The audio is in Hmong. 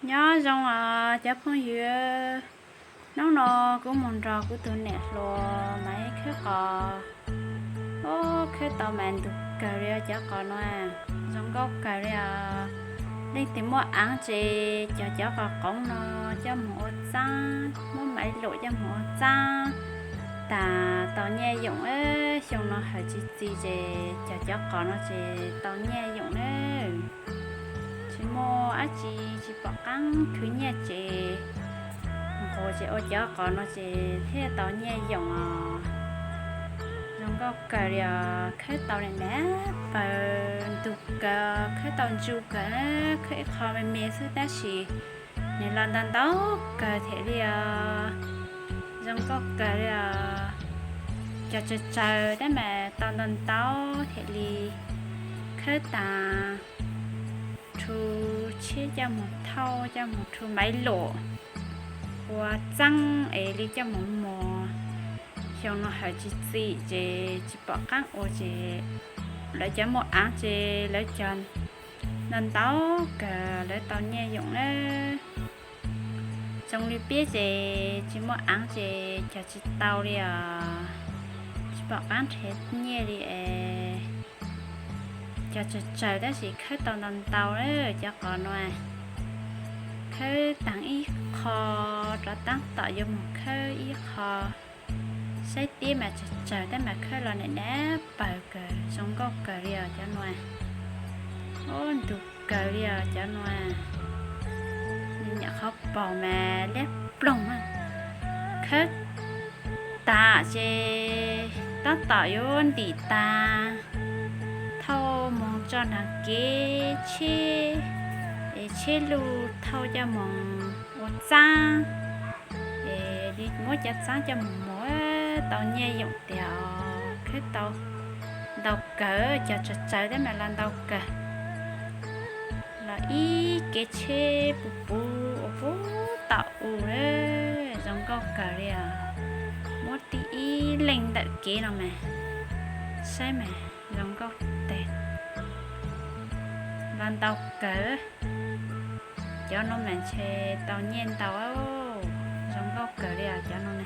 Nyob zoo os cov phooj ywg, hnub no kuv mus nrog kuv tus niam hluas mas khawb qos, khawb tau mas ntug kawg li os cov qos no, zoo nkauj kawg li os. Leej twg muaj aav ces cog cov qos qoov no coj mus ua txaab, muab maiv luam coj mus ua txaab tas tau nyiaj yoom. Xyoo no hawm tsis txi ces cog cov qos no ces tau nyiaj yoom na. Tsis muaj dab tsi, tsis pom qaab khwv nyiaj ces nqus ces ua cov qos no ces thiaj tau nyiaj yoom os. Zoo nkauj kawg li os, khawb tau li na, pawg ntug kawg, khawb tau ntsu kawg, khawb ib qho me me xwb tab sis nws los ntau ntau kawg thiaj li os. Zoo nkauj kawg li os. Cog tsawg tsawg tab mas tau ntau ntau thiaj li. Khawb tas rhu tsheb coj mus thauj, coj mus rhu maiv luam ua txaab es li coj mus muag. Xyoo no hawm tsis txi ces tsis pom qaab ua ces lawv cov muaj aav ces lawv cog ntau ntau kawg lawv tau nyiaj yoom na. Zoo li peb ces tsis muaj aav ces cog tsis tau li os, tsis pom qaab nrhiav nyiaj li es. Cog tsawg tsawg tab sis khawb tau ntau ntau na cov qos no. Khawb taag ib qho, rov taab tom yuav mus khawb ib qho. Saib teb mas tsawg tsawg tab mas khawb los nim nab pawg kawg, zoo nkauj kawg li os cov no. Ub, ntug kawg li os cov no. Nws nyuam qhuav paug mas liab ploog. Khawb tas ces tab tom yuav ntim tag, thauj mus tso nraag kev tsheb, es tsheb luj thauj coj mus ua txaab, es li muab cov txaab coj mus muag tau nyiaj yoom tiag. Khawb tau ntau kawg, cog tsawg tsawg tab mas los ntau kawg. Los ib kev tsheb puv puv ua puv tom u, zoo nkauj kawg li os. Muab tib ib leej ntawm kev no mas, saib mas zoo nkauj tag. Los ntau kawg. Cov no mas ntshe tau nyiaj ntau, zoo nkauj kawg li os cov no na.